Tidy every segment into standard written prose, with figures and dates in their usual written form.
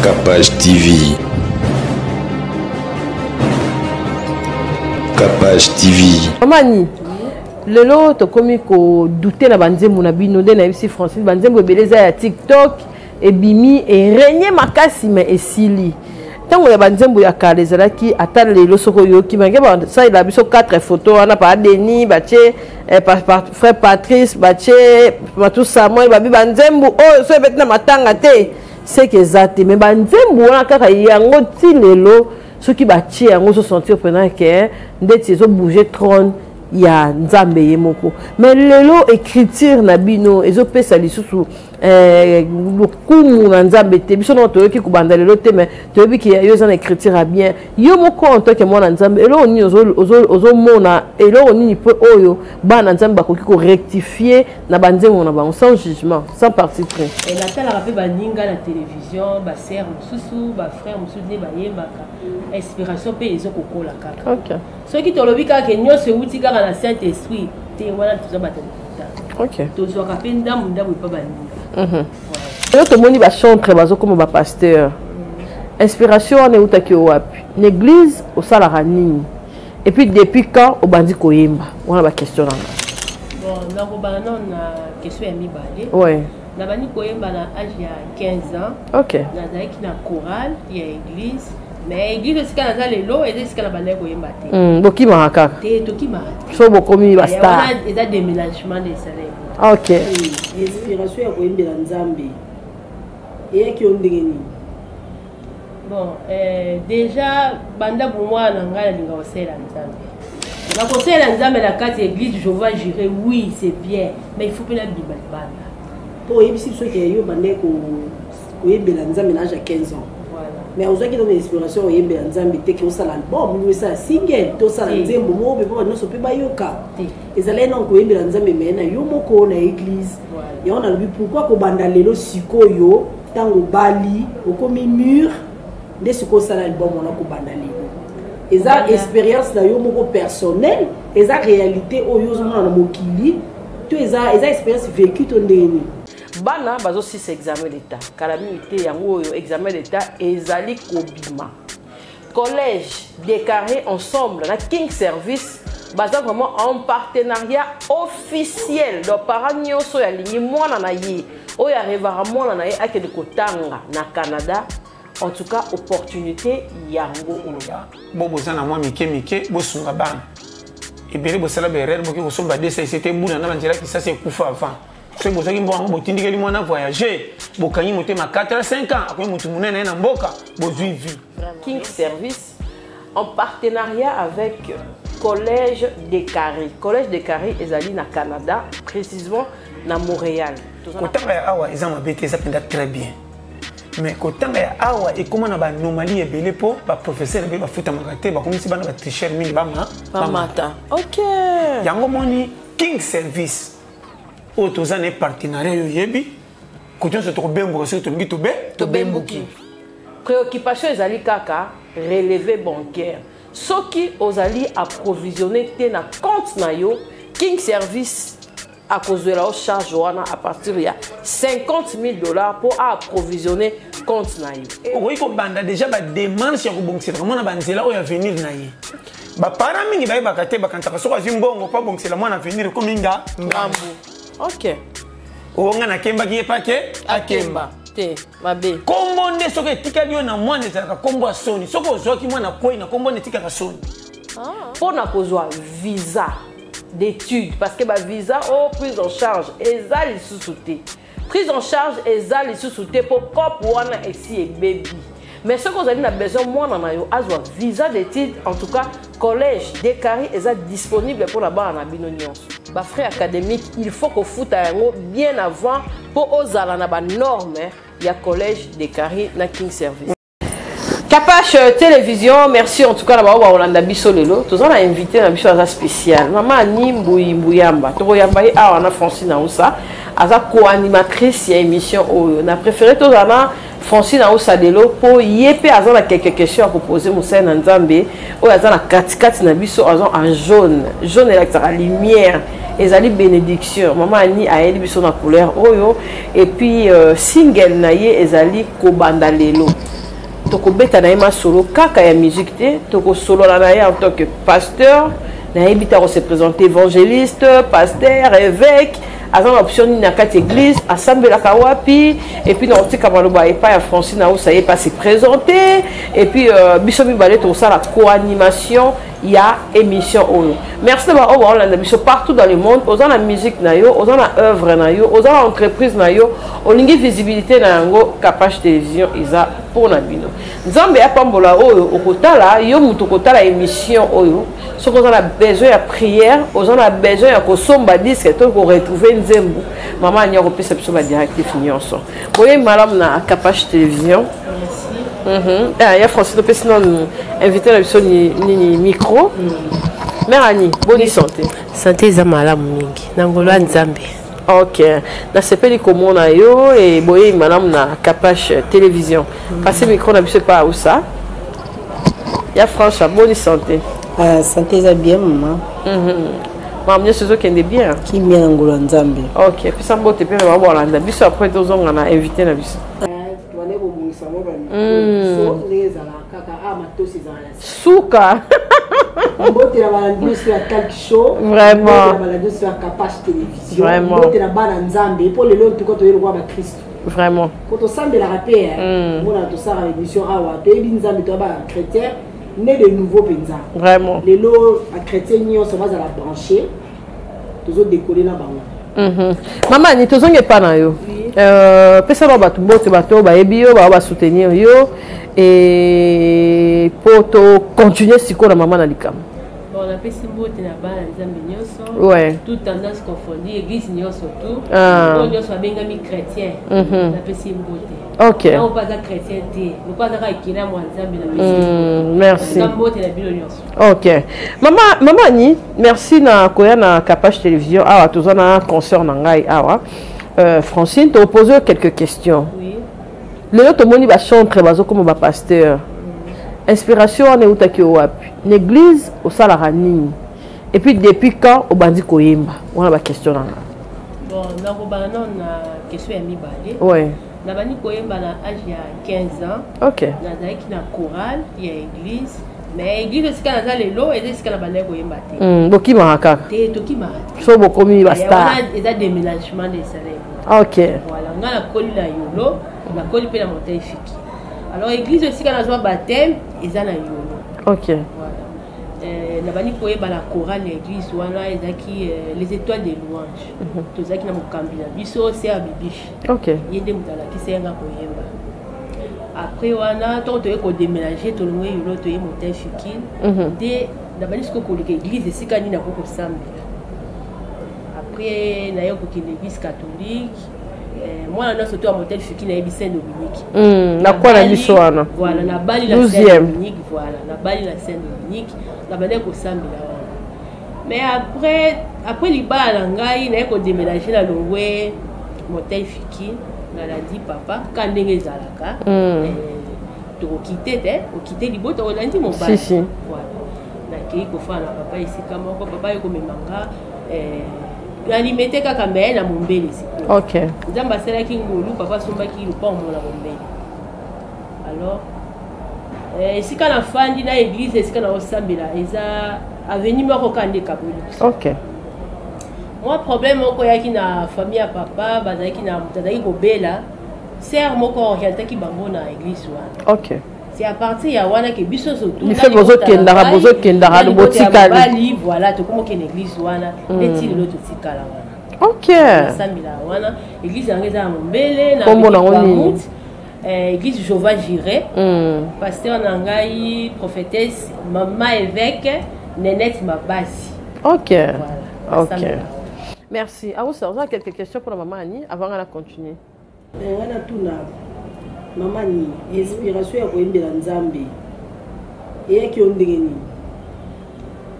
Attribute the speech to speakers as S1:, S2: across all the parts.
S1: Capage TV. Capage TV.
S2: Mama lelo tokomi kodute na banzembo na bino nde nayebisi francine banzembo ebele eza ya tiktok ebimi erenie makasi me esili ntango ya banzembo ya kala ezalaki ata lelo soki oyoki mange basalela biso 4 photo wana pa denis batie eh, pa, pa, frère patrice batie matu samuel babi banzembo oyo so ebeti na matanga te seke eza te me banzembo wana kaka yango ti lelo soki batie yango ozosentir mpena ke ndeti ezobouge trône ya nzambe ye moko mais lelo écriture na bino ezopesa lisusu eh, lokumu na nzambe te biso nao toyoki kobanda lelo te mais toyebi ke yo eza na écriture ya bien yo moko en tant que mwana nzambe eloko nini ozomona eloko nini mpo oyo bana nzambe bakoki korectifie na banzembo na bango sans jugement, sans parti pris?
S3: Eh, natalaka mpe baninga na télévision, basere mosusu, bafrère mosusu nde bayembaka, inspiration mpe ezokokola kaka. Soki tolobi kaka ke nyonso euti kaka na saint esprit te, wana toza bato ya lokuta. Tozwaka mpe ndambu ndambu epa baninga.
S2: Lelo tomoni bachantre bazokoma bapasteur. Inspiration wana eutaki yo wapi? Na église osalaka nini? Et puis depuis quand obandi koyemba? Wana baquestion na nga.
S3: Bon, nakobanda nano na question ya mibale. Nabandi koyemba na age ya 15 ans. Nazalaki na chorale ya église, mais église esika naza lelo eza esika na bandaki koyemba te.
S2: Bokimaka kaka?
S3: Te, tokimaka te.
S2: So bokomi bastar?
S3: Wana eza déménagement nde esalaki.
S4: Inspiration ya koyembela nzambe eyaki yo ndenge nini?
S3: Bon, déjà banda bomwana na ngai nalinga kosalela nzambe. Nakosalela nzambe na kati ya église Jehova Jireh, oui, c'est bien, mais il faut mpe nabima libanda.
S4: Mpo oyebisi biso ke yo bandaki koyembela nzambe na age ya 15 ans.
S3: Voilà.
S4: Mais ozwaki nano inspiration oyembela nzambe te ke osala album, osala single to osala
S3: Te.
S4: nzembo moko mpe mpo bato nyonso mpe bayoka?
S3: Te.
S4: Ezalaki nano koyembela nzambe me na yo moko na église?
S3: Voilà.
S4: Yango nalobi, pourquoi kobanda lelo sikoyo, ntango obali, okomi mûr, nde sikoyo osala album wana? Kobanda lelo eza expérience na yo moko personnel, eza réalité oyo ozomona na mokili, to eza expérience vécue, to ndenge nini?
S2: Bana bazosisa examen d'état kala mingi te. Yango oyo examen d'état ezali kobima, Collège Décarré ensemble na King Service baza vraiment en partenariat officiel. Donc parent nyonso oyo alingi mwana na ye, oyo arêvaka mwana na ye akende kotanga na Canada, en tout cas opportunité yango oyo.
S5: Bo boza na mwa mike mike, bosunga bana ebele. Bosala baerreur, boki kosomba dcc te, buna na banzela kisasi ekufa avant. Soki bozwaki mbongo yango, botindikeli mwana voyage, bokangi motema 4 à 5 ans, akomi motu monene ye na mboka, bozwi vie.
S2: King Service en partenariat avec Collège des Carrés. Collège des Carrés ezali na Canada, précisément na Montréal.
S5: Kotanga ya awa eza mabe te, eza mpenza très bien, mais kotanga ya awa ekóma na baanomalie ebele mpo baprofesseur ebele bafutamaka te, bakomisi bana batricheur mingi, bama
S2: Bamata.
S5: Yango moni King Service oyo toza na ye partenariat, oyo oyebi koto nyonso tokobembuka soki tolingi tobe.
S2: Tobembuki. Préoccupation ezali kaka relevé bancaire. Soki ozali approvisionné te na compte na yo, King Service akozwela yo charge wana à partir ya 50 000 $ mpo aapprovisionner compte na yo.
S5: Okoki kobanda déjà badémarche ya kobongiselaka mwana banzela oyo avenir na ye. Baparent mingi bayebaka te, bakanisaka soki azwi mbongo mpo abongisela mwana avenir, ekomi nga ngambo. Oyo nga nakembaki ye pake akemba.
S2: Te, mabe.
S5: Kombo nde soki etikali yo na mwana, ezalaka kombo ya soni. Soki ozwaki mwana kwei na kombo nde etikaka soni.
S2: Mpo na kozwa visa d'étude, parce que bavisa oyo prise en charge eza lisusu te, prise en charge eza lisusu te mpo cope wana esi ebebi. Mais soki ozali na besoin mwana na yo azwa visa d'étude, en tout cas Collège Décari eza disponible mpona bana na bino nyonso. Bafrais académique, il faut kofuta yango bien avant mpo ozala na banorme ya Collège Décari na King Service. Capache Télévision, merci en tout cas na bao baolanda biso lelo. Toza na invité na biso aza spécial. Mama Ani Mbuyi Mbuyamba. Tokoyamba ye awa na Francine Ausa. Aza co-animatrice ya émission oyo. Na préféré tozala na Francine Aosa lelo mpo ye mpe aza na quelques questions ya kopose mosali na Nzambe oyo aza na katikati na biso, aza en jaune. Jaune elakisaka lumière, ezali bénédiction. Mama Annie ayeli biso na couleur oyo, et puis single na ye ezali kobanda lelo. Tokobeta na ye masolo kaka ya musique te, tokosolola na ye en tant que pasteur. Nayebi te akose présenter évangéliste, pasteur, évêque, aza na option nini na kati église, asambelaka wapi. Et puis nakotika maloba epai ya Francine Aosa, ye se présenter, et puis biso mibale tokosala co-animation ya émission oyo. Merci na baoyo baolanda biso partout dans le monde. Oza na musique na yo, oza na œuvre na yo, oza na entreprise na yo, olingi visibilité na yango, Capage Télévision eza mpona bino. Nzambe apambola oyo okotala yo, moto okotala émission oyo. Soki oza na besoin ya prière, oza na besoin ya kosomba disque to koretrouve nzembo, mama Ani akopesa biso badirectif nyonso. Boye malamu na Capage Télévision. Ah, ya Francis, topesi nanu invité na biso nini micro. Mère Ani, boni santé?
S3: Santé eza malamu mingi na ngolo ya Nzambe.
S2: Ok, nasepeli komona yo e boyei malamu na Capage Télévision. Passe micro na biso epa Ausa. Ya Franche, boni santé?
S4: Santé eza bien, mama.
S2: Makambo nyonso ezokende bien?
S4: Kimia na ngolo ya Nzambe.
S2: Ok, pesa mbote mpe na bango bolanda biso, après tozonga na invité na biso.
S4: Tobandaki kobongisa ngo bamicro ndenge ezalaka kaka a matosi ezalaka na
S2: suka.
S4: Mbote na balandi nyonso ya Talk Show.
S2: Vraiment.
S4: Mbote na balandi nyonso ya Capage Télévision.
S2: Vraiment.
S4: Mbote na bana Nzambe, mpo lelo ntuka toyei lokola bakristo.
S2: Vraiment.
S4: Po tosambelaka mpe, mona tosalaka émission awa, toyebi Nzambe, toya bachrétien né de nouveau mpenza.
S2: Vraiment.
S4: Lelo bachrétien nyonso bazala branché, tozodekole na bango.
S2: Mama Ani, tozongi epa na yo. Pesa ba bato mbote, bato oyo bayebi yo, bao basoutenir yo, e po tocontinue sikoyo na mama na likambo.
S3: Bon, napesi mbote na bana Nzambe nyonso, toute tendance confondue, église nyonso, tout oyo nyonso abengami chrétien, napesi mbote. Ntango mpe aza chrétien te, lokola azaka ekelamu ya Nzambe, napesi
S2: Merci.
S3: mbote na bino nyonso.
S2: Ok, mama Ani, merci na koya na Capage Télévision. Awa toza na concert na ngai awa, Francine, topose quelques questions.
S3: Oui.
S2: Lelo tomoni bachantre bazokoma bapasteur. Inspiration wana eutaki yo wapi? Na église osalaka nini? Et puis depuis quand obandi koyemba? Wana baquestion na nga.
S3: Bon, nakobanda nano na question ya mibale. Nabandi koyemba na age ya 15 ans. Nazalaki na chorale ya église, mais église esika naza lelo eza esika na bandaki koyemba te.
S2: Bokimaka kaka?
S3: Te, tokimaka te.
S2: So bokomi bastar?
S3: Wana eza déménagement nde esalaki. Voilà, ngai nakoli na Yolo, nakoli mpe na Montagne Fiki. Alors église esika nazwa baptême eza na Yolo. Voilà. Nabandi koyeba na chorale ya église wana, ezalaki Les Étoiles de Louange. Tozalaki na mokambi na biso, sœur Bibiche. Ye nde moto alakisi ye nga koyemba. Après wana, ntango toye kodéménage, tolongwe Yolo, toye Montagne Fikine, nde nabandi sikoyo koluka église esika nini nakoki kosambela. Après naye kokende église catholique. Mwana nyonso to ya Montagne Fikine nayebi Saint Dominique.
S2: Na kwa na biso wana.
S3: Voilà, nabali na Saint Dominique. Voilà, nabali na Saint Dominique, nabandaki kosambela wana. Mais après libala na ngai, naye kodéménage na longwe Montagne Fiki, nalandi papa ka ndenge ezalaka. Tokokite te, okite libota, olandi mobali.
S2: Si, si.
S3: Voilà, nakei kofana na papa esika moko. Papa ye komema nga nalimete kaka me na Mombele sikoyo. Nzambe asalaki ngolu, papa asombaki lopango na Mombele. Alors esika nafandi na église esika naosambela eza avenue moko kaka nde ekaboli biso. Mwa problème moko eyaki na famille ya papa, bazalaki na moto azalaki kobela, sœur moko orientaki bango na église wana. C'est à partir ya wana ke biso
S2: Life bozokendaka, bozokendaka, botikali.
S3: Voilà, tokomokende église wana neti lelo totikala wana. Nasambela wana, église yango eza ya Mombele na
S2: Kombo nango nini?
S3: Église Jova Jiré. Pasteur na ngai, prophétesse mama évêque Nenette Mabasi. Voilà.
S2: Ok, merci. Aosa, oza quelques questions pour la maman Annie avant nga na continuer?
S4: Wana tuna mama ni inspiration ya koyembela Nzambe eyaki yo ndenge nini?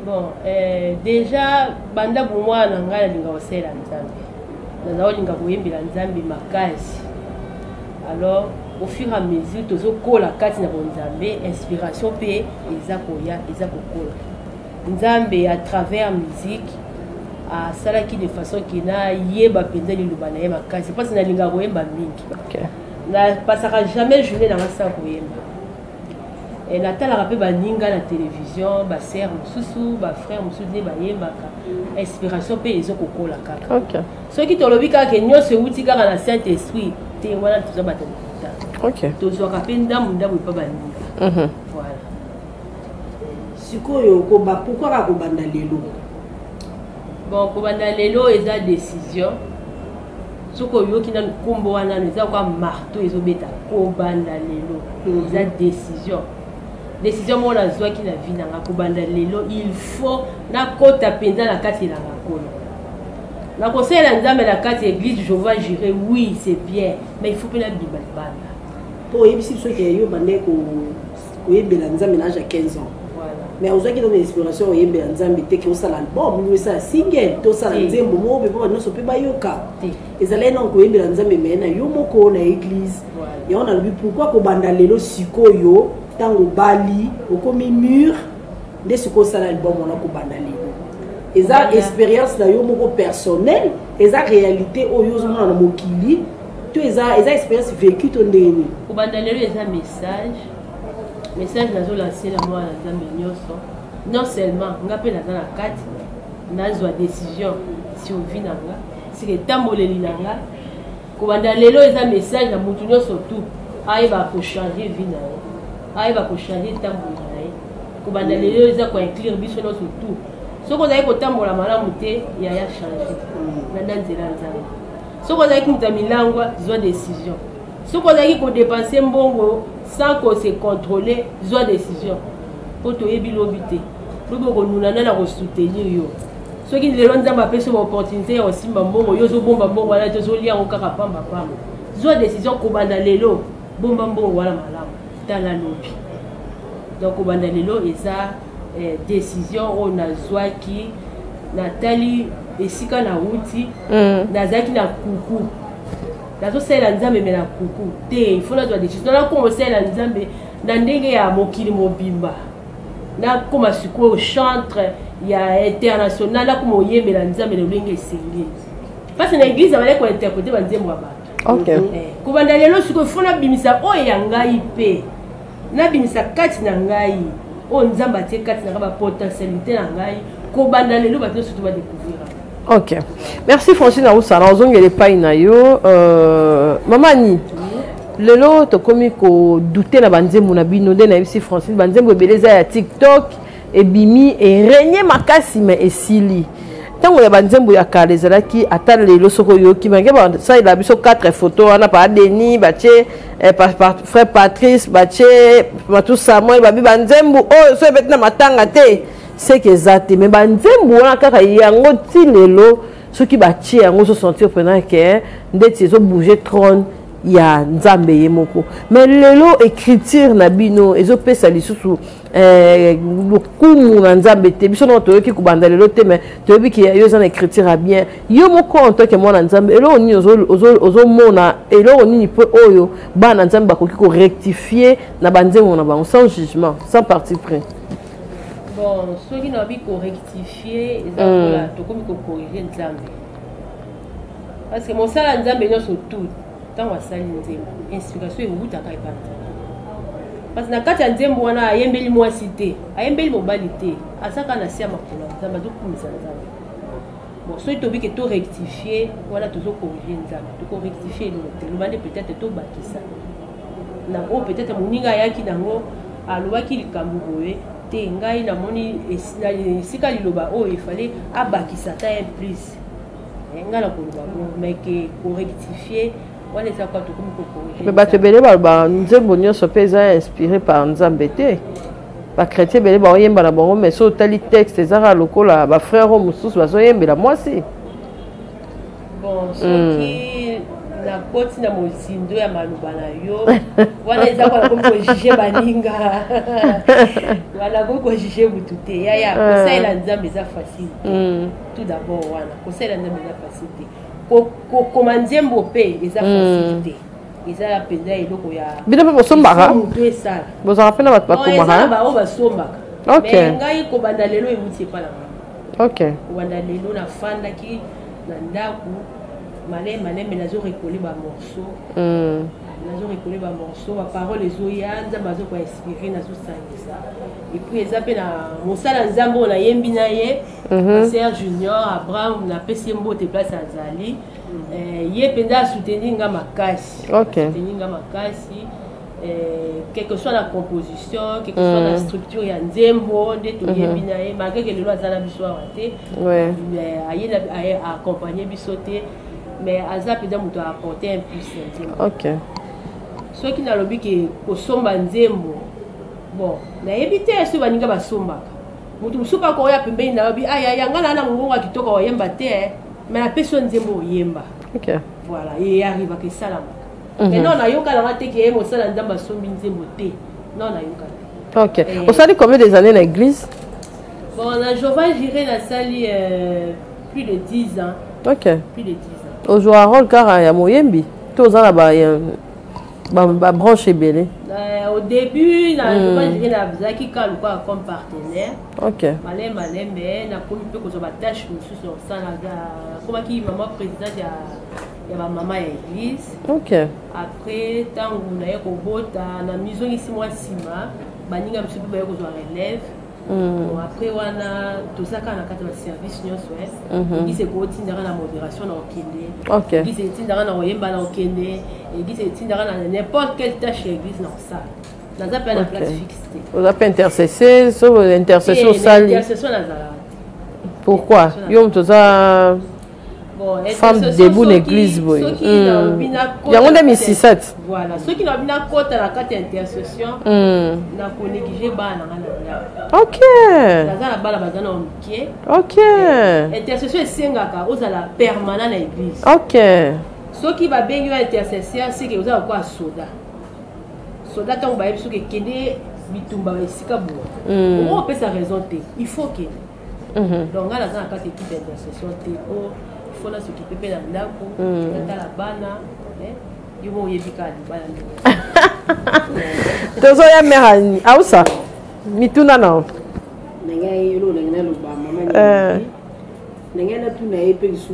S3: Bon, déjà banda bomwana na ngai nalinga kosalela Nzambe, naza kolinga koyembela Nzambe makasi. Alors Au fur et à mesure tozokola kati na bonzambe, inspiration mpe eza koya, eza kokola. Nzambe à travers musique asalaki de façon ke nayeba mpenza liloba na ye makasi, mpasi nalingaka koyemba mingi. Napasaka jamais journée nanga sans koyemba. Natalaka mpe baninga na télévision, basere mosusu, bafrère mosusu nde bayembaka, inspiration mpe ezokokola kaka. Soki tolobi kaka ke nyonso euti kaka na Saint Esprit te, wana toza bato ya lokuta. Tozwaka mpe ndambu ndambu epa baninga. Voilà.
S4: Sikoyo pourquoi kaka kobanda lelo?
S3: Bon, kobanda lelo eza décision. Soki oyoki nanu nkombo wana, nanu eza kwa marteau ezobeta. Kobanda lelo eza décision, décision moko nazwaki na vie nanga. Kobanda lelo, il faut nakota mpenza na kati elanga nkolo, nakosalela Nzambe na kati ya église Jehova Jireh. Oui, c'est bien, mais il faut mpe nabima libanda.
S4: Mpo oyebisi biso ke yo bande koyembela Nzambe na age ya 15 ans.
S3: Voilà.
S4: Mais ozwaki nano inspiration oyembela Nzambe te ke osala album, nini, osala single to osala
S3: Te.
S4: nzembo moko mpe mpo bato nyonso mpe bayoka?
S3: Te.
S4: Ezalaki nano koyembela Nzambe me na yo moko na église.
S3: Voilà.
S4: Yango nalobi, pourquoi kobanda lelo sikoyo, ntango obali, okomi mûr, nde sikoyo osala album wana? Kobanda lelo eza expérience na yo moko personnel, eza réalité oyo ozomona na mokili, to eza expérience vécu, to ndenge nini?
S3: Kobanda lelo eza message, message nazolancer na mwana Nzambe nyonso, non seulement nga mpe naza na kati. Nazwa décision sur vie na nga, sika etamboleli na nga. Kobanda lelo eza message na motu nyonso tu ayeba kochanger vie na ye, ayeba kochanger etamboleli na ye. Kobanda lelo eza koinclure biso nyonso tu. Soki ozali kotambola malamu te, yaya, change, landa nzela ya Nzambe. Soki ozalaki moto ya milangwa, zwa décision. Soki ozalaki kodépenser mbongo sans kose contrôler, zwa décision, mpo toyebi lobi te. Lobi okonuna, nani akosoutenir yo? Soki lelo Nzambe apesi yo baopportunité ya kosimba mbongo, yo ozobomba mbongo wana te, ozolia yango kaka pambapamba. Zwa décision, kobanda lelo bomba mbongo wana malamu, tala lobi. Donc kobanda lelo eza décision oyo nazwaki. Natali esika nauti. Nazalaki na kuku, nazosalela Nzambe me na kuku te. Il faut nazwa décision, nakoma osalela Nzambe na ndenge ya mokili mobimba, nakoma sikoyo chantre ya international, nakoma oyembela Nzambe na lolenge esengeli, parce na église abale kointerpréter banzembo ya bato. Kobanda lelo sikoyo faut nabimisa oyo ya ngai mpe nabimisa kati na ngai oyo Nzambe atie kati na ngai, bapotentialité na ngai. Kobanda lelo, bato nyonso to badécouvrir.
S2: Ok, merci Francine. Ausala ozongela epai na yo. Mama ni lelo tokomi kodouter na banzembo na bino. Nde nayebisi Francine, banzembo ebele eza ya TikTok, ebimi, erégner makasi, me esili. Ntango ya banzembo ya kala ezalaki, ata lelo soki oyoki bange basalela biso 4 photo wana, pa Denis batie, frère Patrice batie, Matu Samuel babi, banzembo oyo so ebeti na matanga te, seke eza te. Me banzembo wana kaka yango ti lelo, soki batie yango, ozosentir mpena ke ndeti ezobouger trône ya Nzambe ye moko. Mais lelo écriture na bino ezopesa lisusu lokumu na Nzambe te. Biso nano toyoki kobanda lelo te, mais toyebi ke yo eza na écriture ya bien. Yo moko en tant que mwana Nzambe, eloko nini ozomona, eloko nini mpe oyo bana Nzambe bakoki korectifier na banzembo na bango, sans jugement, sans parti pris?
S3: Bon, soki nabi korectifier, eza kola tokomi kocorriger Nzambe, parce que mosala ya Nzambe nyonso tout, ntango asali nzembo, inspiration ewutaka epa Nzambe, parce que na kati ya nzembo wana ayembeli mwasi te, ayembeli mobali te, azaka na se ya makolo ya Nzambe, azokumisa Nzambe. Bon, soki tobi ke torectifier, wana tozocorriger Nzambe. Tokorectifier eloko te, loba nde peut-être tobakisa na oyo peut-être moninga ayaki nango, alobaki likambo boye te. Ngai namoni esika liloba oyo efale abakisa ata un plus. Ngai na koloba bongo, mais ke korectifier wana eza kwa tokomi kocorriger.
S2: Me bato ebele balobaka nzembo nyonso mpe eza inspiré par Nzambe te. Bachrétien ebele baoyemba na bango, mais so otali texte, eza kaka lokola bafrère oyo mosusu bazoyembela mwasi.
S3: Bon, soki nakoti na mozindo ya maloba na yo wana, eza kwa nakomi kojuger baninga wana, nakomi kojuger butu te. Yaya, kosalela Nzambe eza facile te. Tout d'abord wana, kosalela Nzambe eza facile te. Kokoma nzembo mpe eza facile te. Eza mpenza eloko ya
S2: Bino mpe bosombaka?
S3: Moto esala.
S2: Bozalaka mpe na bato bakomaka?
S3: Baoyo basombaka.
S2: Ok.
S3: Mais ngai, kobanda lelo, euti epa na ngai. Kobanda lelo, nafandaki na ndako maleme maleme, nazorecoller bamorceau. Nazorecoller bamorceau, baparole ezoya, Nzambe azokoinspirer, nazosangisa. Et puis eza mpe na mosala Nzambe oyo nayembi na ye, Ser Junior Abraham, napesi ye mbote place azali. Ye mpenza asoutenir nga makasi. Asoutenir nga makasi, quelque soit na composition, quelque soit na structure ya nzembo nde toyembi na ye, malgré que lelo aza na biso awa te. Mais aye accompagne biso te, mais aza mpenza moto aapporte un plus na nzembo. Soki nalobi ke kosomba nzembo, bon, nayebi te soki baninga basombaka. Moto mosusu akoya pembeni na yo bi aya yanga na mongongo ya kitoko, oyemba te, mais napesi yo nzembo, oyemba. Voilà, e arrivaka, esalamaka. Mais non, nayoka nanga te ke mosala Nzambe asombi nzembo te. Non, nayoka te.
S2: Ok. Osali combien des années na église?
S3: Bon, na Jéhovah Jireh, nasali plus de 10 ans. Plus de 10 ans.
S2: Ozwa rôle kaka ya moyembi to oza na babranche ebele?
S3: Au début na Jéhovah Jireh, nazalaki kaka lokola comme partenaire. Malembe malembe, nakomi mpe kozwa batâche mosusu na kosala. Nakomaki mama présidente ya bamama ya église. Après, ntango naye kobota, na mizongisi mwa nsima, baninga mosusu mpe baye kozwa relève. Bon, après wana toza kaka na kati ya baservice nyonso. Église ekotindaka na modération na okende. Église etindaka na koyemba na okende. Église etindaka na n'importe quelle tâche ya église na kosala. Naza mpe na place fixe te.
S2: Oza mpe intercesseuse? So intercession osali?
S3: Intercession nazalaka te.
S2: Pourquoi? Yo moto oza
S3: Bon,
S2: femme debout na église boye, yango nde misisa ti.
S3: Voilà, soki nalobi nakota na kati ya intercession, nakonéglige bana na nga na ndako. Naza na bana, baza na mike. Intercession esengaka ozala permanent na église. Soki babengi yo intercesseur, seke oza lokola soda. Soda, ntango bayebi soki ekende bitumba esika boye, omo opesa raison te, il faut kende. Donc ngai naza na kati équipe ya intercession te, po il faut nas'occuper mpe na ndako, natala bana. Yo mo oyebi kaka libala ndenge.
S2: Tozoya mare ausa mituna na yo.
S4: Na ngai, eloko ndenge naloba, mama, na ngai natuna ye mpe lisusu: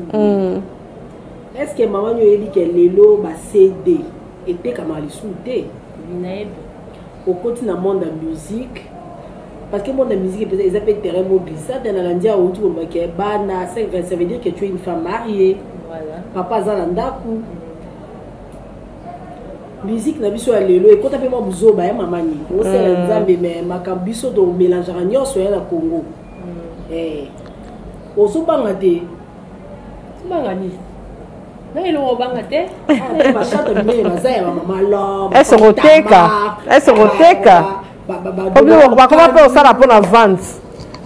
S4: est ce que mama ni oyebi ke lelo baCD etekamaka lisusu te?
S3: Nayebi.
S4: Okoti na monde ya musique, parce que monde ya musique eza mpe terrain mo glissant. Te, nalandi awa, outi koloba ke bana 5, ça veut dire que tu es une femme mariée.
S3: Voilà.
S4: Papa aza na ndako. Musique na biso ya lelo ekota mpe mwa buzoba ya mama ni osala Nzambe, mais makambo biso tomélangeaka nyonso ya na Congo. Ozobanga te?
S3: Obanga nini? Na eloko obanga te.
S4: Bachante minene baza ya bamama lor.
S2: Ese koteka, ese koteka, bakoma mpe kosala mpona vente.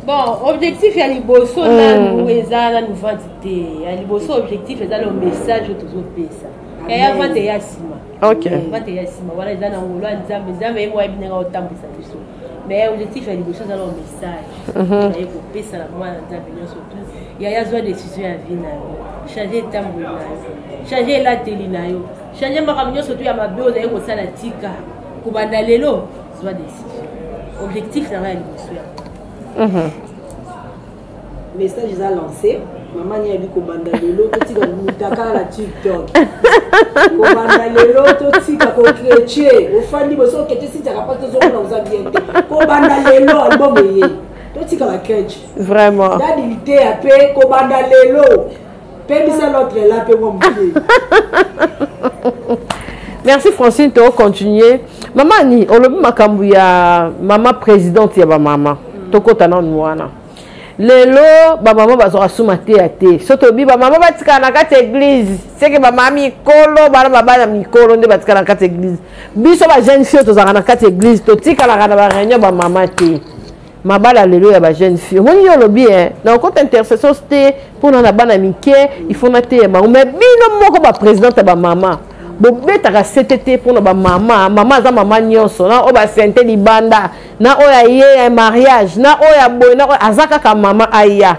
S3: Bon, objectif ya liboso nanu eza nanu vente te. Ya liboso objectif eza na message oyo tozopesa. Ya vente eya nsima. Vente eya nsima, wana eza na ngolo ya Nzambe. Nzambe ye mo ayebi ndenge aotambwisa biso, mais objectif ya liboso eza na message naye kopesa na mwana Nzambe nyonso tu. Yaya, zwa décision ya vie na yo, change etamboli na yo, change elateli na yo, change makambo nyonso tu ya mabe ozali kosala, tika. Kobanda lelo, zwa décision. Objectif na ngai ya liboso yango.
S4: Message eza lancé. Mama ni ayebi, kobanda lelo totika mutakala na TikTok. Kobanda lelo totika kokretie. Ofandi boso okete sitiaka mpa, tozomona oza bien te. Kobanda lelo, album eye, totika bakretche.
S2: Vraiment.
S4: Dadi liteya mpe kobanda lelo, pebisa l'autre là mpe mwa moke.
S2: Merci Francine, tocontinue. Mama ni olobi makambo ya mama présidente ya bamama, tokota nanu wana. Lelo bamama bazwaka suma te ya te. So toyebi bamama batikala na kati ya église, seke bamama mikolo, bana babana mikolo nde batikala na kati ya église. Biso bajeune fille tozalaka na kati ya église, totikalaka na baréunion bamama te. Mabala lelo ya bajeune fille, omoni, yo olobi e na okota intercession te mpona na bana mike, il faut nateya bango. Mais bino moko baprésidente ya bamama, bobetaka sete te mpona bamama. Mama aza mama nyonso, na oyo basente libanda, na oyo aye ya mariage, na oyo ya boye, na oyo aza kaka mama. Aya,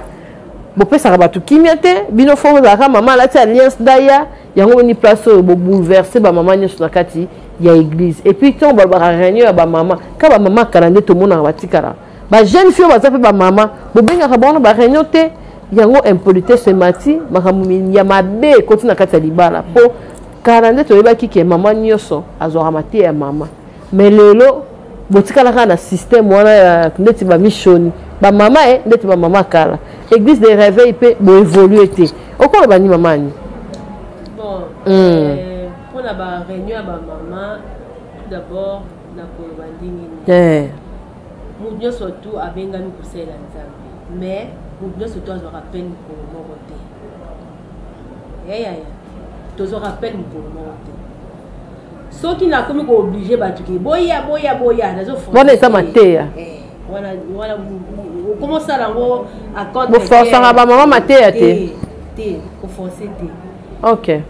S2: bopesaka bato kimia te. Bino fo ozalaka mama alati alliance ndaya. Yango moni place oyo bobouleverse bamama nyonso na kati ya église. Et puis ntango balobaka réunion ya bamama, ka bamama kala nde tomonaka batikala bajeune fille oyo baza mpe bamama, bobengaka bango na baréunion te. Yango impolitesse emati, makambo ya mabe ekoti na kati ya libala. Mpo kala nde toyebaki ke mama nyonso azwaka mateya ya mama, mais lelo botikala kaka na système wana ya ndeti bamishoni bamama e ndeti bamama kala. Église de réveil mpe boévolue te. Okoloba ni mama ani?
S3: Bon, mpona baréunion ya bamama, tout d'abord nakoloba ndenge nini? Moto nyonso tu abengami kosalela Nzambe, mais moto nyonso tu azwaka peine mokolo moko te. Yayaya, tozwaka peine mokolo moko te. Soki nakomi koobliger bato ke boya, boya, boya,
S2: wana eza mateya.
S3: Wana okoma osala yango.
S2: Boforsaka bamama mateya te?
S3: Te, koforce te.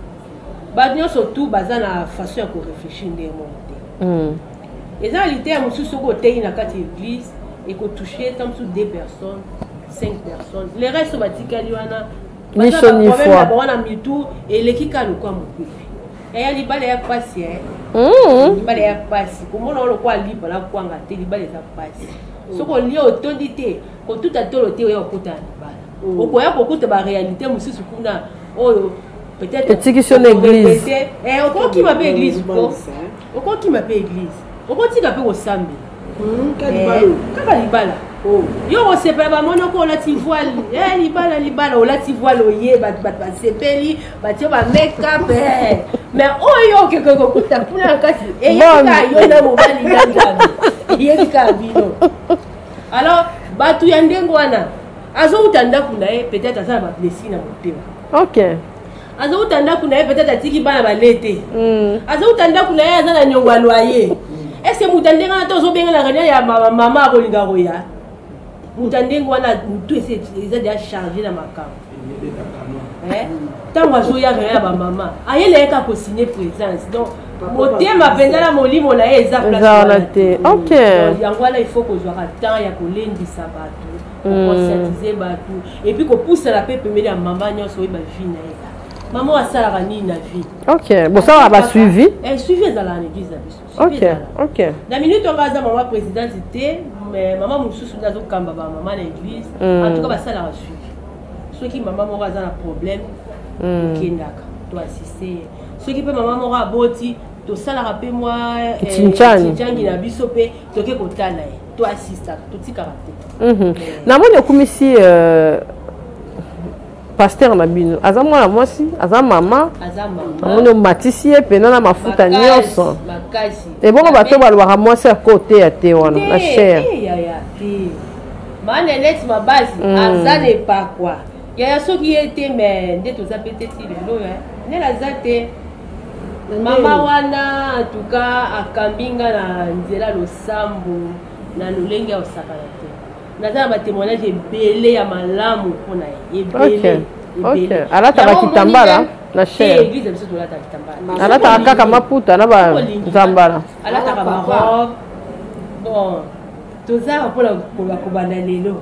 S3: Bato nyonso tu baza na façon ya koréfléchir ndenge moko te. Eza na liteya mosusu, soki oteyi na kati ya église, ekotouche ta mosusu deux personnes, cinq personnes, le reste batikali wana.
S2: Ni chaud ni froid.
S3: Bango na mitu eleki kaka lokwa mopepe. Yaya, libala ya pasi. Libala ya pasi, komona o lokwa lipa na kwanga te. Libala eza pasi. Soki olia otondi te, kotuta tolo te, oya kokota na libala, okoya kokuta baréalité mosusu kuna oyo peut-être
S2: Etikisi yo na église.
S3: Okokima mpe église ko, okokima mpe église, okotika mpe kosambela. Kaka libala yo kosepela, bamoni oko olati voile. Libala, libala, olati voile, oye, bato basepeli, batie ba make-up, mais oyo okeke kokuta kuna na kati, eyebi kaka yo na mobali na Nzambe, eyebi kaka bino. Alors bato ya ndenge wana, azowuta ndako na ye, peut-être aza na bablessure na motema. Azowuta ndako na ye, peut-être atiki bana bale te. Azowuta ndako na ye, aza na niongo ya loyer. Est-ce moto ya ndenge wana te ozobenga na réunion ya mama, akolinga koya? Moto ya ndenge wana, motu eza deja charge na makambo. Ntango azoya réunion ya bamama, ayela ye kaka kosigne présence. Donc motema mpenza na molimo na ye eza place
S2: wana te.
S3: Yango wana il faut kozwaka temps ya kolendisa bato, koconscientiser bato, et puis kopusana mpe pembeni ya mama nyonso, oyeba vie na ye, mama oyo asalaka nini na vie.
S2: Ok, bosalaka basuivi?
S3: Suivi ezalaka na église na biso. Na minute onga aza mama présidente te, mais mama mosusu nde azokamba bamama na église. En tout cas basalaka suivi. Soki mama moko aza na problème, tokendaka toassiste ye. Soki mpe mama moko aboti, tosalaka mpe mwa
S2: tshintshani
S3: na biso mpe toke kotala ye, toassistaka, totikaka te.
S2: Namoni okumisi pasteur na bino, aza mwana mwasi, aza mama. Namoni omatisi ye mpena na mafuta nyonso. Ebongo bato balobaka mwasi akoteya te wana na chaire?
S3: Te, mana neti mabasi aza na epakwa. Yaya, soki ye te, me nde toza mpe te ti lelo. Nde aza te mama wana, en tout cas akambi nga na nzela losambo na lolenge ya kosakana te. Naza na batémoignage ebele ya malamu mpona ye, ebele.
S2: Ebele. Alataka kitambala na chaire?
S3: Église ya biso tolataka kitambala.
S2: Alataka kaka maputa na banzambala?
S3: Alataka barobe. Bon, toza mpona koloba kobanda lelo,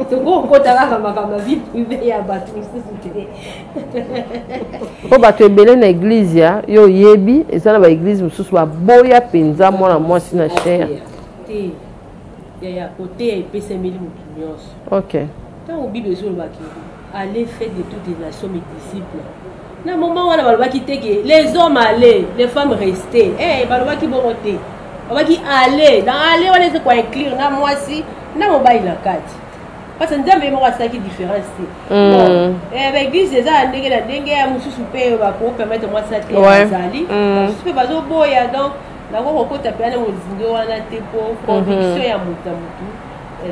S3: tokokota kaka makambo ya vie privée ya bato mosusu te.
S2: Mpo bato ebele na église ya yo, oyebi, eza na baéglise mosusu baboya mpenza mwana mwasi na chaire.
S3: Te yaya, koteya epesameli motu nyonso. Ntango Bible ezolobaki: "Allez, faites de toutes les nations mes disciples", na moment wana balobaki te ke les hommes allez, les femmes restez. Balobaki bongo te. Balobaki allez. Dans allez wana eza koinclure na mwasi na mobali na kati, parce que Nzambe ye moko asalaki différence te. Bon, baéglise eza ya ndenge na ndenge. Ya mosusu mpe bakopermettre mwasi ate, azali mosusu mpe bazoboya. Donc nako kokota mpe wana mozindo wana te, mpo conviction ya moto na motu,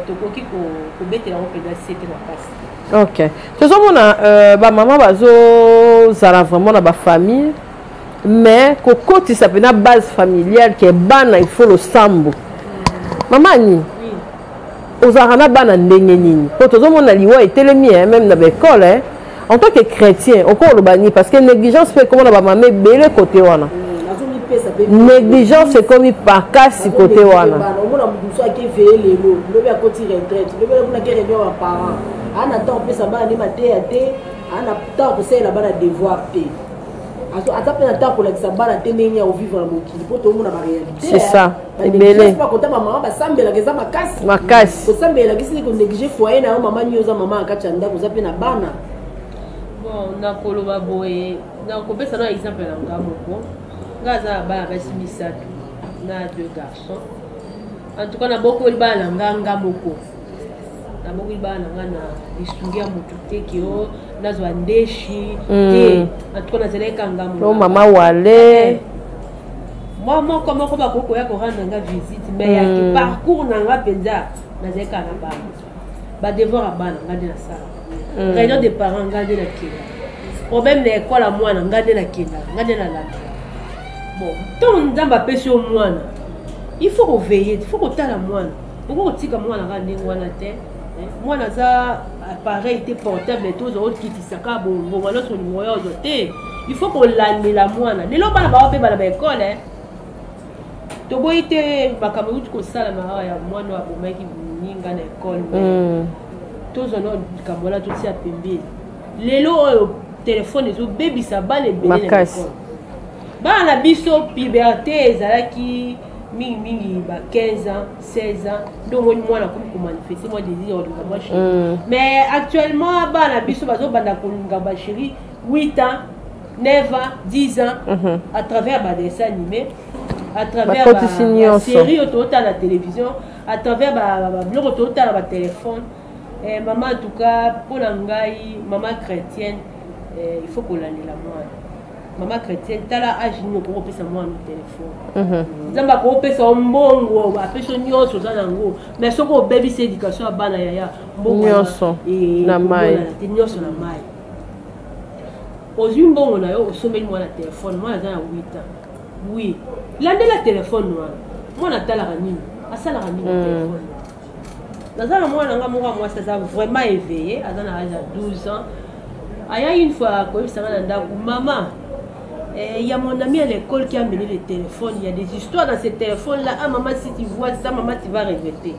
S3: tokoki kobetela yango mpenza sete makasi te.
S2: Ok, tozomona bamama bazozala vraiment na bafamille, mais kokotisa mpena base familiale ke bana il faut losambo. Mama Ani, ozalaka na bana ndenge nini? Mpo tozomona liwa etelemi même na baekole. En tant que chrétien, okoloba nini? Parce que négligence mpe ekomona bamama ebele kote wana, négligence ekomi makasi kote wana.
S4: Omona motu mosusu ake veillée lelo, lobi akoti retraite, lobi kuna ake réunion ya parent, aa na temps opesa bana nde mateya te, aa na temps kosalela bana devoir te. Aza mpe na ntango kolakisa bana te ndenge ya kovivre na mokili, mpo tomona baréalité.
S2: C'est ça, ebele.
S4: Bakota bamama basambelaka, eza makasi.
S2: Makasi.
S4: Kosambela elakisi konéglige foyer na yo. Mama ni oza mama na kati ya ndako, oza mpe na bana.
S3: Bon, nakoloba boye, nakopesa na exemple na nga moko. Nga aza na bana basi misato na deux garçons. En tout cas, nabokoli bana na nga nga moko. Nabokoli bana na nga na lisungi ya motu te, ke o nazwa ndeshi te. En tout cas, nazalaki ka nga moko.
S2: O mama wale.
S3: Mwa moko moko bakoki koya korendre nga visite, mais ya parcours na nga mpenza, nazalaki kaka na bana. Badevoir ya bana, nga nde nasala. Réunion de parents, nga nde nakenda. Problème na ekole ya mwana, nga nde nakenda, nga nde nalanda. Bon, ntango Nzambe apesi yo mwana, il faut koveiller, il faut kotala mwana. Okoki kotika mwana kaka ndenge wana te. Mwana aza appareil te portable te, ozwa okitisa kaka bongonga nyonso olingo oyo ozwa te. Il faut kolandela mwana. Lelo bana bawa mpe bana baekole, toboyi te makambo euti kosalama awa ya mwana oyo abomaki moninga na ekole. Tozwa no likambo wana, totia pembeni. Lelo oyo telefone ezobebisa bana ebele na
S2: Makasi.
S3: ekole. Bana na biso, puberté ezalaki mingimingi ba 15 ans, 16 ans, nde omoni mwana akomi komanifeste mwa désir olinga mwa chéri. Mais actuellement, bana na biso bazobanda kolinga bachéri 8 ans, 9 ans, 10 ans, à travers badessin animé, à travers
S2: Bakotisi nyonso.
S3: basérie oyo tootala na télévision, à travers babiloko tootala na batelefone. Mama, en tout cas, mpo na ngai mama chrétienne, il faut kolandela mwana. Mama chrétienne, tala age nini okoki kopesa mwana telefone. Nzambe akopesa yo mbongo, apesi yo nyonso oza nango, mais soki obebisi éducation ya bana, yaya, mbongo wana,
S2: Nyonso na mai.
S3: komonana te, nyonso na mai. Ozwi mbongo na yo, osombeli mwana telefone, mwana aza na 8 ans. Oui, landela telefone wana, mwana atalaka nini, asalaka nini na telefone wana. Naza na mwana nga moko ya mwasi, aza vraiment éveillé, aza na âge ya 12 ans. Aya une fois koyebisanga na ndako: "Mama, il y a mon ami à l'école qui a amené le téléphone. Il y a des histoires dans ce téléphone là. Ah maman, si tu vois ça, maman, tu vas regretter."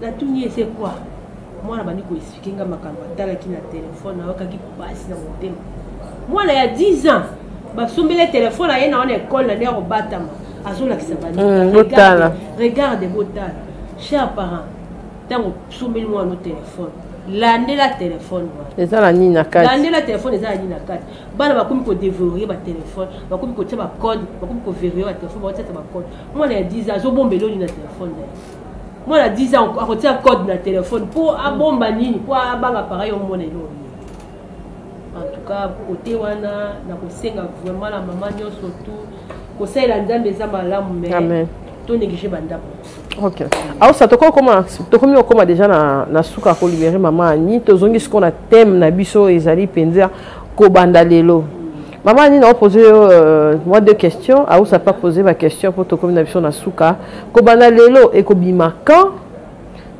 S3: Natuni ye: "C'est quoi?" Mwana bandi koexpliquer nga makambo atalaki na telefone. Ayokaki pasi na motema. Mwana ya 10 ans, basombeli telefone, aye na wana ekole na nde ya kobatama, azolakisa.
S2: Botala.
S3: Regarde, botala. Cher parent, ntango osombeli mwana telefone, landela telefone wana.
S2: Eza na nini na kati?
S3: Landela telefone, eza na nini na kati. Bana bakomi kodeverrouiller batelefone, bakomi kotia bacode, bakomi koverrouiller batelefone, bakotiata bacode. Mwana ya 10 ans azobombela oni na telefone na ye? Mwana ya 10 ans akotia code na telefone mpo abomba nini? Mpo abanga pareil omona eloko nini? En tout cas, côté wana, nakosenga vraiment na mama nyonso tu, kosalela Nzambe eza malamu, mais
S2: Amen.
S3: To néglige bandako.
S2: Ok, aosa tokokoma, tokomi okóma déjà na suka kolibérer mama Ani. Tozongi sikoyo na thème na biso, ezali mpenza kobanda lelo. Mama Ani, naopose yo moi deux questions. Aosa pa pose baquestion mpo tokomi na biso na suka. Kobanda lelo ekobima quand?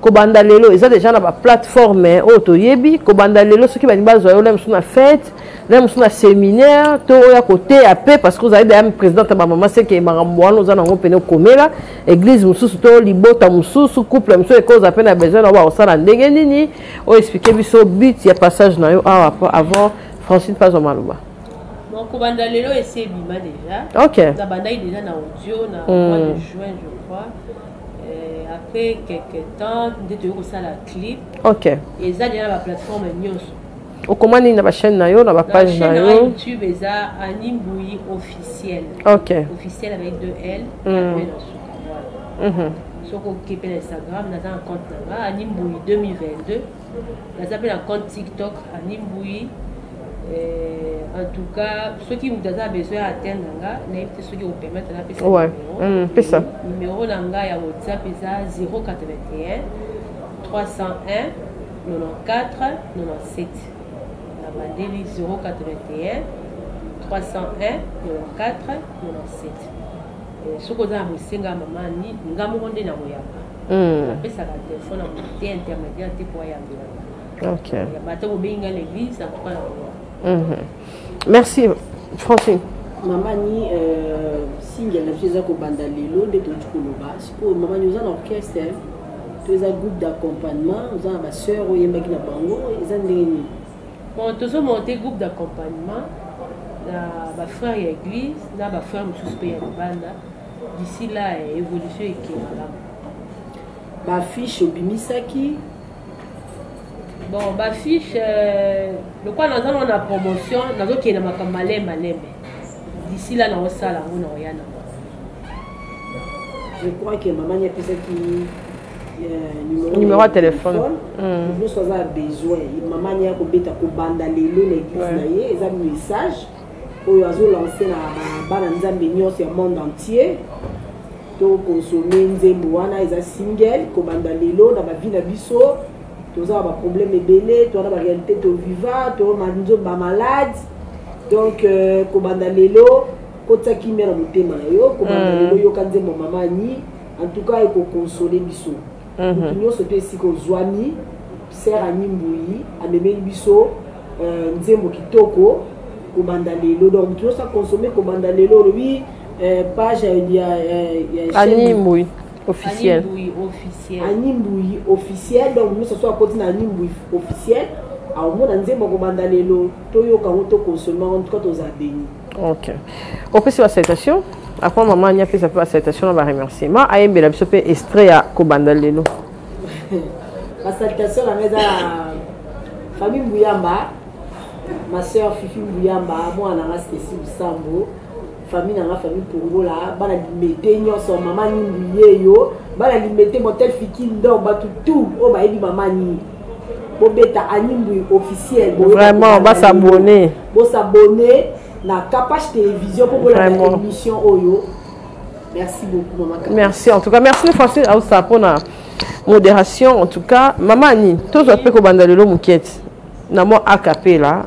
S2: Kobanda lelo eza déjà na baplateforme oyo toyebi. Kobanda lelo, soki balingi bazwa yo, la mosusu na fête, la mosusu na séminaire, to oya koteya mpe, parce que ozali deya présidente ya bamama, seke makambo wana oza nango pene. Okomela église mosusu to libota mosusu, couple mosusu ekoza mpe na besoin na yo, bakosala ndenge nini? Oyo explique biso but ya passage na yo awa avant Francine pazwa maloba.
S3: Bon, kobanda lelo esi ebima déjà. Nabandaki déjà na audio na mois de juin, je crois. Après quelque temps nde toyei kosala clip. Eza déjà na baplateforme nyonso.
S2: Okoma nini na bachaîne na yo, na bapage na
S3: chaîne na
S2: yo?
S3: YouTube eza Ani Mbui officiel. Officiel avec deux L na pe na suka, voilà. Soki oke mpe na Instagram, naza na compte na nga Ani Mbui 2022. Naza mpe na compte TikTok Ani Mbui. En tout cas, soki moto aza na besoin ya atteindre nga, nayebi te soki opermettre napesa numéro.
S2: Pesa.
S3: Numéro na ngai ya WhatsApp eza 081 301 94 97. Na bandeli 081 301 94 97. Soki oza na bosenga ya mama Ani, nga moko nde na koyamba. Napesaka telefone na moto te, intermédiaire te, po ayambelanga. Yamba ata bobengi nga na église, en tout cas na koyamba.
S2: Merci Francine.
S4: Mama ni, single na biso eza kobanda lelo nde touti koloba. Sikoyo mama ni, oza na orchestre to eza groupe d'accompagnement? Oza na basœur oyembaki na bango? Eza ndenge nini?
S3: Bon, tozomonte groupe d'accompagnement. Na bafrère ya église na bafrère mosusu mpe ya libanda. D'ici là, évolution eke malamu.
S4: Bafiche obimisaki?
S3: Bon, bafiche, lokola naza nano na promotion, nazokende makambo malembe malembe. D'ici là naosala yango, naoya nango.
S4: Je crois que mama ni apesaki
S2: numéro ya téléphone.
S4: Nyonso aza na besoin, mama ni akobeta kobanda lelo na église na ye. Eza message oyo azolance na bana Nzambe nyonso ya monde entier. Tokonsome nzembo wana, eza single kobanda lelo. Na bavie na biso toza na baproblème ebele, toza na baréalité, toviva to bamalade. Donc kobanda lelo, kotia kimia na motema na yo. Kobanda lelo, yoka nzembo mama Ani. En tout cas, ekokonsole biso motu nyonso to esika ozwami. Sœur Ani Mbuyi amemeli biso nzembo kitoko kobanda lelo. Donc motu nyonso akonsome kobanda lelo. Olobi page ya
S2: Ani Mbuyi officiel.
S3: Ani Mbuyi officiel.
S4: Ani Mbuyi officiel. Donc nyonso so akoti na Ani Mbuyi officiel, aomona nzembo kobanda lelo. Toyoka yango, tokonsome yango. En tout cas, toza béni.
S2: Ok, opesi basalutation. Après, mama Ani apesa mpe basalutation na baremerciement, ayembela biso mpe extrait ya kobanda lelo.
S4: Basalutation na nga eza famille Mbuyamba, ma sœur Fifi Mbuyamba, mwana na nga Stesi Lusambo, famille na nga, famille Pongola, bana Limete nyonso, mama Ni Mbuyeyo, bana Limete, motel Fikindo, bato tout oyo bayebi mama Ni, bobeta Ani Mbuyi officiel.
S2: Vraiment, basabone.
S4: Bosabone na Capage Télévision mpo bolanda émission oyo. Merci beaucoup, mama.
S2: Merci en tout cas, merci Francine Aoussa mpona modération. En tout cas, mama Ani, tozwa mpe kobanda lelo mokiete na mwa acapella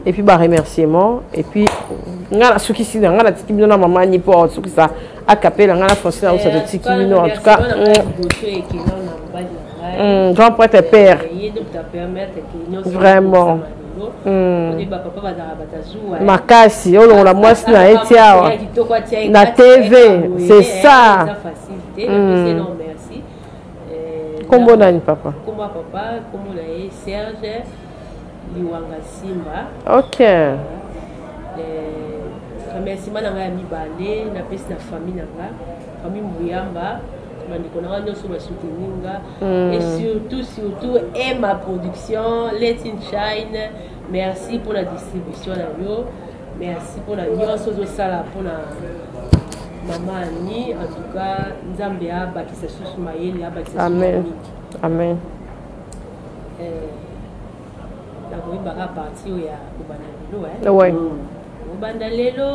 S2: et puis baremerciement, et puis nga nasukisi na nga, natiki bino na mama Ani mpo asukisa acapella. Nga na Francine Aoussa totiki bino. En tout cas, grand prêtre, père, vraiment makasi olongola mwasi na ye tia awa na TV, c'est ça. Kombo nani, papa?
S3: Kombo papa, kombo na ye Serge Liwanga Simba.
S2: Ok.
S3: Remerciement na ngai ya mibale, napesi na famille na nga, famille Mbuyamba, bandeko na nga nyonso basoutenir nga, et surtout, surtout Emma Production, Let In Shine, merci mpona distribution na yo, merci mpona nyonso ozosala mpona mama Ani. En tout cas, Nzambe abakisa susu mayele, abakisa.
S2: Amen, amen.
S3: Nakoyebaka partie oyo ya kobanda lelo.
S2: Ouais.
S3: Kobanda lelo,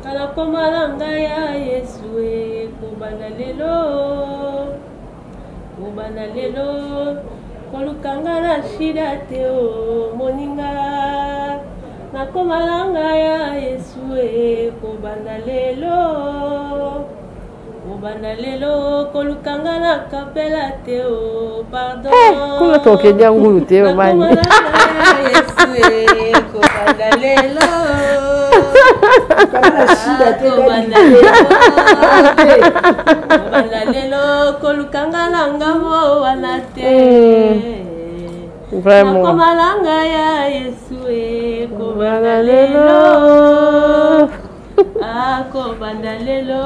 S3: tala koma na ngai ya Yesu e. Kobanda lelo, kobanda lelo, kolukanga na shida te o moninga. Nakoma na ngai ya Yesu e. Kobanda lelo, kobanda lelo, kolukanga na kapela te o pardon.
S2: Kuna tokedia ngulu te.
S3: Omani Yesu e. Kobanda lelo, kobanda lelo, kobanda lelo, kolukanga na ngambo wana te.
S2: Vraiment.
S3: Nakoma na ngai ya Yesu e. Kobanda lelo, akobanda lelo,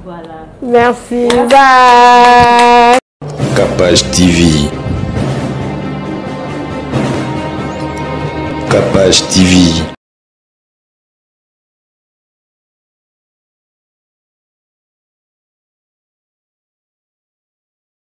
S3: voilà.
S2: Merci, bye.
S1: Capage TV. Capage TV.